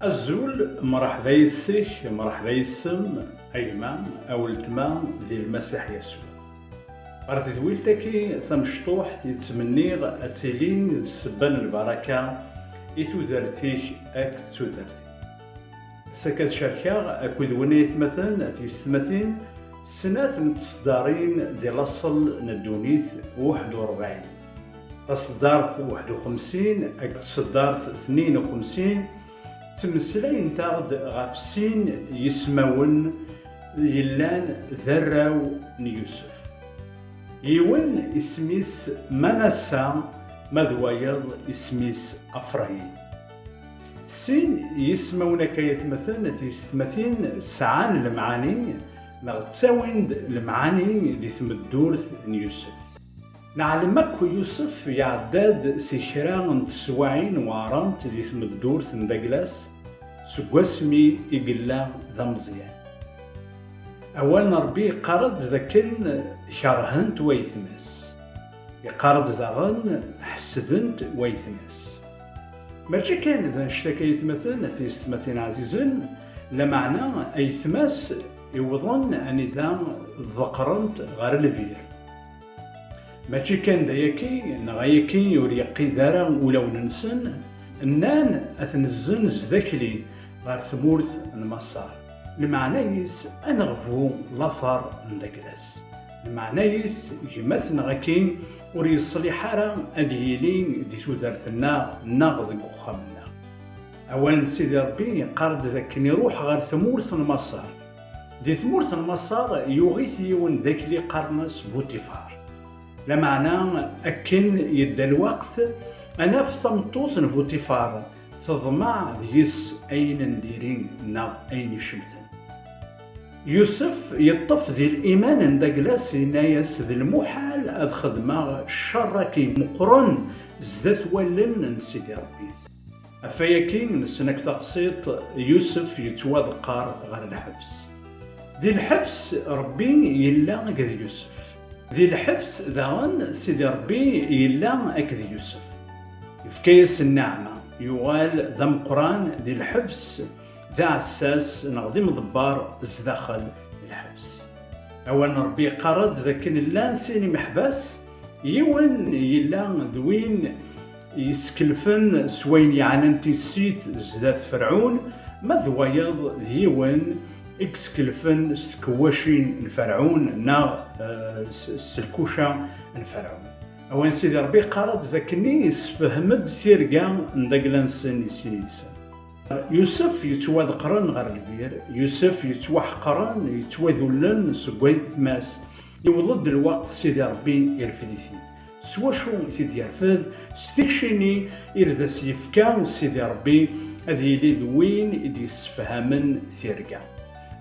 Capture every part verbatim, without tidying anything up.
Azul, mṛeḥba yis-k, mṛeḥba yis-m, a gma, a weltma di Lmasiḥ Yasuɛ. Ɣer tedwilt-agi tamecṭuḥt, yettmenniɣ ad tili d ssebba n lbaraka i tudert-ik akked tudert-iw. Ass-agi ad cerkeɣ akked-wen, aytmaten, tiyessetmatin, snat n tseddarin di laṣel n ddunit, waḥed u ṛebɛin. Taṣeddart waḥed u xemsin akked tṣeddart tnin u xemsin ttmeslayent-aɣ-d ɣef sin yismawen yellan d arraw n Yusef. Yiwen isem-is Manassa, ma d wayeḍ isem-is Afrayim. Sin yismawen-agi, aytmaten, tiyessetmatin, sɛan lemɛani neɣ ttawin-d lemɛani di tmeddurt n Yusef. Neɛlem akk Yusef iɛedda-d si kra n teswaɛin weɛrent di tmeddurt n Daglas seg wasmi i yella d ameẓyan. Awal n Ṛebbi yeqqar-d d akken kerhen-t waytma-s. Yeqqar-d daɣen ḥesden-t waytma-s. Mačči kan d annect-agi, aytmaten, tiyessetmatin ɛzizen, lameɛna aytma-s iwḍen anida ḍeqqren-t ɣer lbir. Mačči kan d ayagi, neɣ ayagi ur yeqqid ara ulawen-nsen, nnan ad t-nezzenz d akli ɣer tmurt n Maṣer. Lmeɛna-is ad neɣbu later n Daglas. Lmeɛna-is gma-tneɣ-agi ur yeṣliḥ ara ad yili di tudert-nneɣ neɣ deg uxxam-nneɣ. Awal n Sidi Ṛebbi yeqqar-d d akken iruḥ ɣer tmurt n Maṣer. Di tmurt n Maṣer yuɣ-it yiwen d akli qqaren-as Butifar. Lameɛna akken yedda lweqt, ad naf tameṭṭut n Butifar teḍmeɛ deg-s ayen n diri neɣ ayen icemten. Yusef yeṭṭef di liman n Daglas, yenna-yas: "D lmuḥal ad xedmeɣ ccer akken meqqren zdat wallen n Sidi Ṛebbi." Ɣef wayagi, nessen akk taqsiṭ, Yusef yettwaḍeqqer ɣer lḥebs. Di lḥebs, Ṛebbi yella akked Yusef. Di lḥebs, daɣen, Sidi Ṛebbi yella akked Yusef. Yefka-yas nneɛma, yuɣal d ameqqran di lḥebs, d aɛessas neɣ d imḍebber zdaxel lḥebs. Awal n Ṛebbi yeqqar-d d akken llan sin imeḥbas, yiwen yella d win yeskelfen s wayen yeɛnan tissit zdat Ferɛun, ma d wayeḍ d yiwen i yeskelfen s tkeccacin n Ferɛun neɣ, eh, s, s lkuca n Ferɛun. Awal n Sidi Ṛebbi yeqqar-d d akken yessefhem-d tirga n dagla-nsen i sin yid-sen. Yusef yettwaḍeqqren ɣer lbir, Yusef yettwaḥeqren, yettwadullen seg waytma-s. Yewweḍ-d lweqt, Sidi Ṛebbi irfed-it-id. S wacu i t-id-yerfed? S tikci-nni i d as-yefka Sidi Ṛebbi ad yili d win i d-yessefhamen tirga.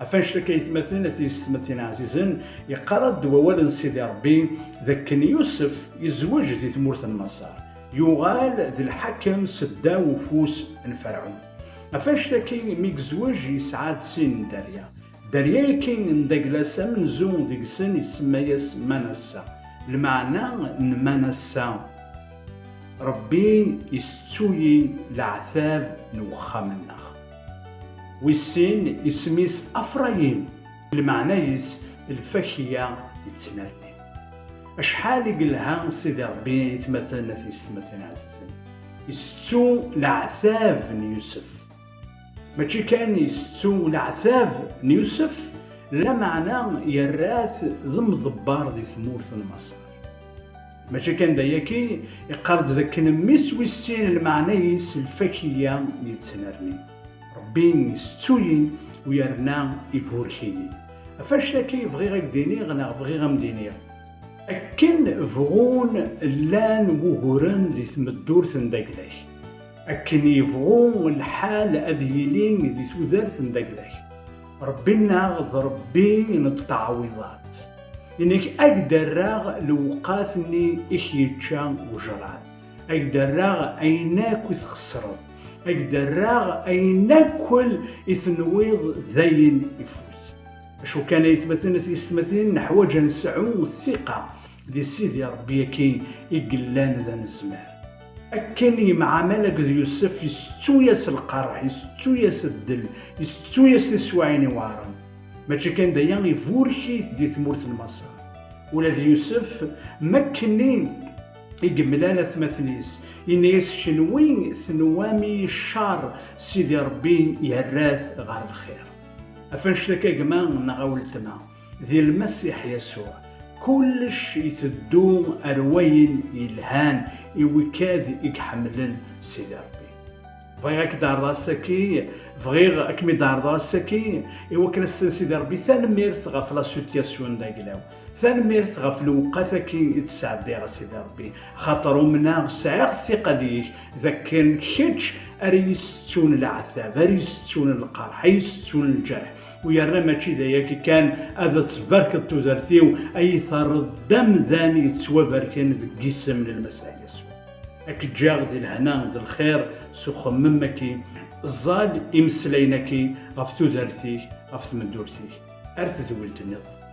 Ɣef annect-agi, aytmaten, a tiyessetmatin ɛzizen, yeqqar-d wawal n Sidi Ṛebbi d akken Yusef yezweǧ di tmurt n Maṣer, yuɣal d lḥakem seddaw ufus n Ferɛun. Ɣef annect-agi, mi yezweǧ, yesɛa-d sin n dderya. Dderya-agi n dagla-s amenzu deg-sen isemma-yas Manassa. Lmeɛna n Manassa: Ṛebbi isettu-yi leɛtab n wexxam-nneɣ. Wis sin, isem-is Afrayim, lmeɛna-is lfakya yettnernin. Acḥal i yelha Sidi Ṛebbi, aytmaten, a tiyessetmatin ɛzizen. Isettu leɛtab n Yusef. Mačči kan isettu leɛtab n Yusef, lameɛna yerra-t d amḍebber di tmurt n Maṣer. Mačči kan d ayagi, iqqar-d d akken mmi-s wis sin, lmeɛna-is lfakya yettnernin. Ṛebbi isettu-yi u yerna iburek-iyi. Ɣef annect-agi bɣiɣ ad k-d-iniɣ, neɣ bɣiɣ ad m-d-iniɣ, akken bɣun llan wuguren di tmeddurt n dagla-k, akken yebɣu lḥal ad yili di tudert n dagla-k, Ṛebbi-nneɣ d Ṛebbi n ttɛawiḍat. Inek ad k-d-rreɣ lewqat-nni i k-yečča wejraḍ, ad k-d-rreɣ ayen akk i txeṣreḍ, ad k-d-rreɣ ayen akk i tenwiḍ d ayen ifut. Acu kan, aytmaten, a tiyessetmatin, neḥwaǧ ad nesɛu ttiqa di Sidi Ṛebbi-agi i yellan d anezmar. Akken yemɛamal akked Yusef, isettu-yas lqerḥ, isettu-yas ddel, isettu-yas tiswaɛin iweɛren. Mačči kan d aya, iburek-it di tmurt n Maṣer. Ula d Yusef, makkenni i yemlal atmaten-is, yenna-yas: "Kenwi tenwam-iyi ccer, Sidi Ṛebbi yerra-t ɣer lxir." Af annect-agi a gma neɣ a weltma, di Lmasiḥ Yasuɛ, kullec iteddu ar wayen yelhan i wikad i iḥemmlen Sidi Ṛebbi. Bɣiɣ ad k-d-ɛerḍeɣ ass-agi, bɣiɣ ad kem-id-ɛerḍeɣ ass-agi, i wakken ad s-tiniḍ: "Sidi Ṛebbi, tanemmirt ɣef la situation d aglaw. Tanemmirt ɣef lewqat-agi i d-sɛeddiɣ, a Sidi Ṛebbi, xaṭer umneɣ, sɛiɣ ttiqa deg-k, d akken kečč ara yi-isettun leɛtab, ara yi-isettun lqerḥ, ara yi-isettun lǧerḥ. U yerna mačči d ayagi kan, ad tbarkeḍ tudert-iw, ad yi-terreḍ d amdan yettwabarken deg yisem n Lmasiḥ Yasuɛ." Ad k-ǧǧeɣ di lehna d lxir s uxemmem-agi. Ẓẓal imeslayen-agi ɣef tudert-ik, ɣef tmeddurt-ik. Ar tedwilt-nniḍen.